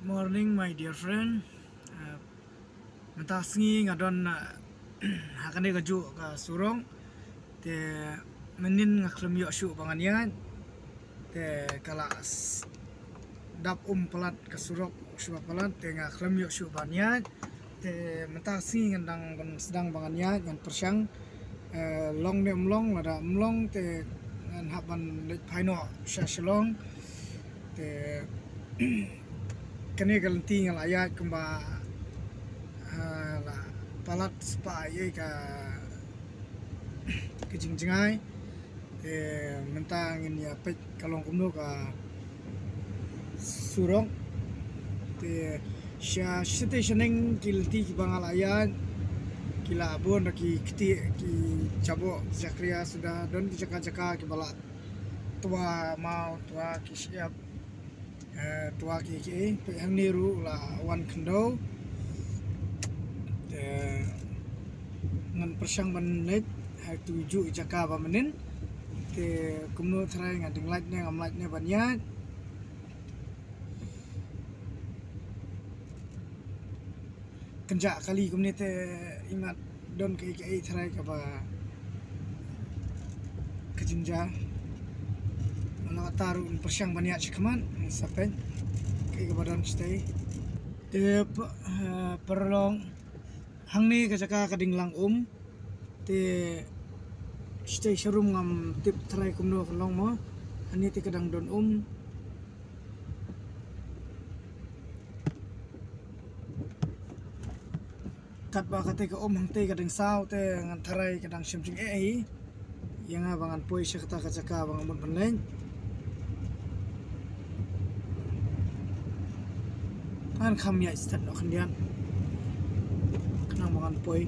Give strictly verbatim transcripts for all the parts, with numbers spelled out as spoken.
Morning, my dear friend. Uh, mynta sngi nga don, uh, ha kane ka juh ka surok. Te mynnin nga khlem ïoh shuh ba ngan ïaid. Te ka la s-, dap um palat ka surok, shuwa palat, te nga khlem ïoh shuh ba ngan ïaid. Te mynta sngi ngan dang ban sdang ba ngan ïaid, ngan pyrshang, eh, long ne ym long, lada ym long te ngan hap ban leit phai noh sha Shillong. Te kane ka lynti nga la ïaid kumba, eh, la palat spah ïa ka, ka jingjngai. Te mynta ngin ïa peit ka long kumno ka surok. Te sha shatei shaneng ki lynti kiba nga la ïaid ki la bun da ki kti, ki jaboh, jakria suda, don ki jaka jaka kiba la twa maw, twa ki shyiap. Eh, twa ki ki, eh, peit hangne ruh la wan khyndew. Te ngan pyrshang ban leit ha tu juh jaka ba mynnin. Te kumno tharai nga dang lait ne ngam lait ne ban ïaid. Kynjah kali kumne te imat don kaei kaei tharai kaba ka jingjia. Nga la tar un pyrshang ban ïaid shakhmat, sa peit kaei kaba don shatei. Te pa-, eh, paralok, hangne ka jaka ka dang lang um. Te shatei sharum ngam tip tharai kumno ka long mo. Hangne te ka dang don um. Katba kata ka um hangta ka dang saw te ngan tharai ka dang shim jingeh hi. Ïa nga ba ngan poi sha kata ka jaka ba nga mut ban leit. Ngan kham ïaid stad noh khyndiat. Khnang ba ngan poi.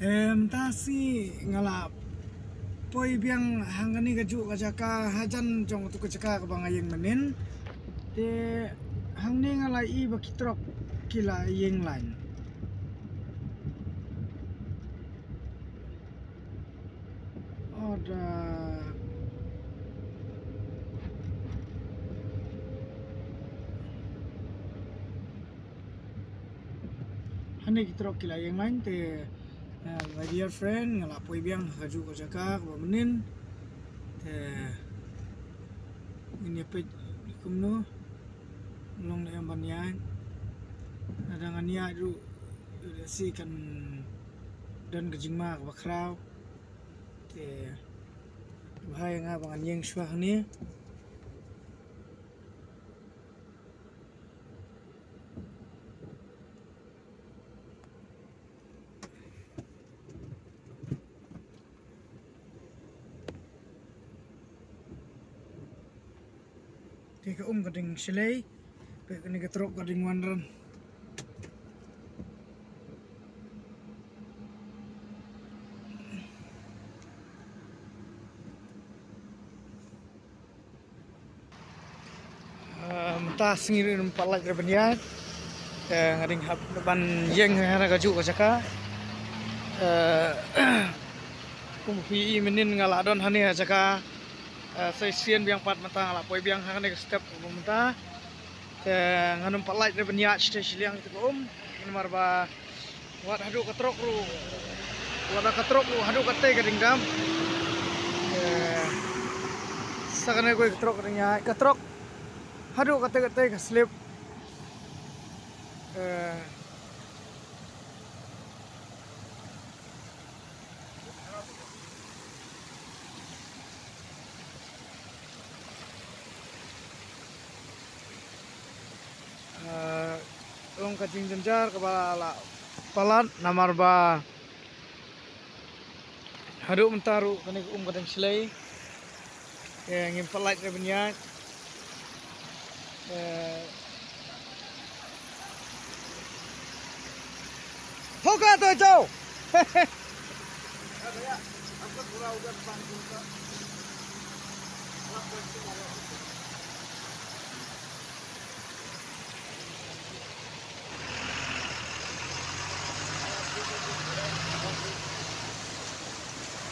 Em, ta sngi nga la poi biang hangne ka juh ka jaka hajan jong tu ka jaka kaba nga ïeng mynnin. Te hangne nga la ïohi ba ki trok ki la ïeng line. Oda. Hangne ki trok ki la ïeng line te, eh, my dear friend, nga la poi biang ha ka juh ka jaka kaba mynnin. Te ngin ïa peit kumno long ne em ban ïaid. Lada ngan ïaid ruh, lada shi kan don ka jingma kaba khraw. Te bha ïa nga ba ngan ïeng shuwa hangne. Te ka um ka dang shlei, peit kane ka trok ka dang wan ran. Eh, mynta sngi ruh ngam pat lait re ban ïaid. Eh, nga dang hap ban ïeng ha ka juh ka jaka. Eh, kum phi i mynnin nga la don hangne ha jaka. Eh, sa shisien biang pat mynta nga la poi biang hangne ka step mynta. Te ngan ym pat lait re ban ïaid shatei shiliang ïa ka um. Namar ba wat haduh ka trok ruh. Wat ka trok ruh haduh katei ka dang dam. Eh, sa kane kawei ka trok ka dang ïaid, ka trok haduh katei katei ka slip. Eh. Eh, long ka jingjynjar kaba la palat namar ba haduh mynta ruh kane ka um ka dang shlei. Te ngim pat lait re ban ïaid. Te Thoka to chau.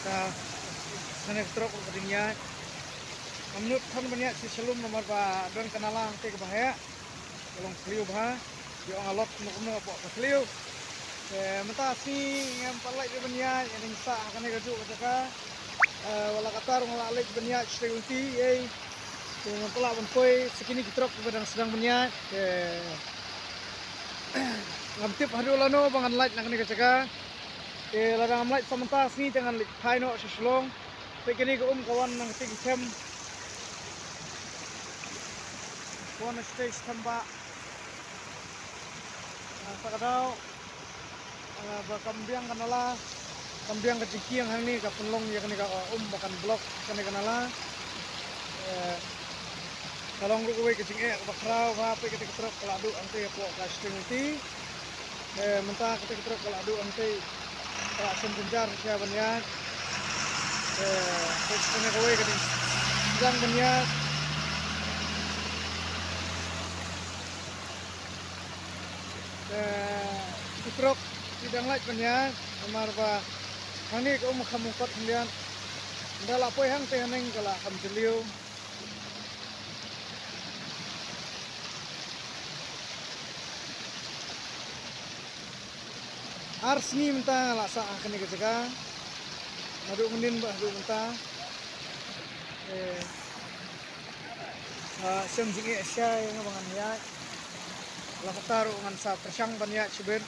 Ta, kane ka trok ka dang ïaid. Ngam nud than ban ïaid sha shalum namar ba don ka nala hangtei kaba heh. Ka long khliew bha. Ïoh nga lot kumno kumno hapoh ka khliew. Te mynta sngi ngam pat lait ban ïaid, nga dang sah ha kane kajuh ka jaka. Eh, wat la katta ruh nga lah leit ban ïaid shatei lynti ei. Te ngam pat lah ban poi sha kine ki trok kiba dang sdang ban ïaid. Te ngam tip haduh lano ba ngan lait na kane ka jaka. Te lada ngam lait sa mynta sngi te ngan leit phai noh sha Shillong. Peit kane ka um ka wan na katei ka them. Ka wan na shatei sha them ba. Ah, sa ka daw. Ah, ba kam biang ka nala. Kam biang ka jingkieng hangne ka pynlong ïa kane ka um ba kan block kane ka nala. Eh, ka long ruh kawei ka jingeh kaba khraw ba peit katei ka trok ka la duh hangtei hapoh ka shatei lynti. Eh, mynta katei ka trok ka la duh hangtei. Ka la shem jynjar sha ban ïaid. Eh, peit kane kawei ka dei sdang ban ïaid. Eh, ki trok ki dang lait ban ïaid namar ba hangne ka um kham mungkot khyndiat. Ynda la poi hangtei haneng ka la kham jylliew. Ar sngi mynta nga la sah ha kane ka jaka. Naduh mynnin bad haduh mynta. Eh, ah, shem jingeh shai ïa nga ba ngan ïaid. La katta ruh ngan sa pyrshang ban ïaid shibit.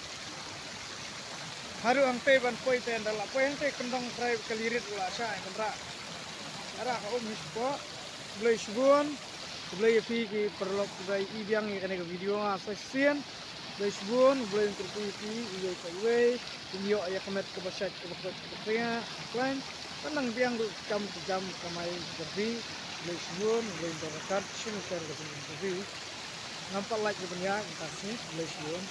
Haduh hangtei ban poi te ynda la poi hangtei kyndong trai ka lirit la shah ban rah. Rah ka um hi shapoh. Khublei shibun. Khublei ïa phi ki paralok kiba ïohi biang ïa kane ka video nga sa shisien. Khublei shibun, khublei ïa phi iwei pa iwei. Kin ïoh ïa ka met kaba shait kaba khuid kaba khreh khlaiñ. Ban nang biang ruh jam ka jam kamai jong phi. Khublei shibun, khublei ïa ka rakat shisien ka jingim jong phi. Ngam pat lait ruh ban ïaid mynta sngi, khublei shibun.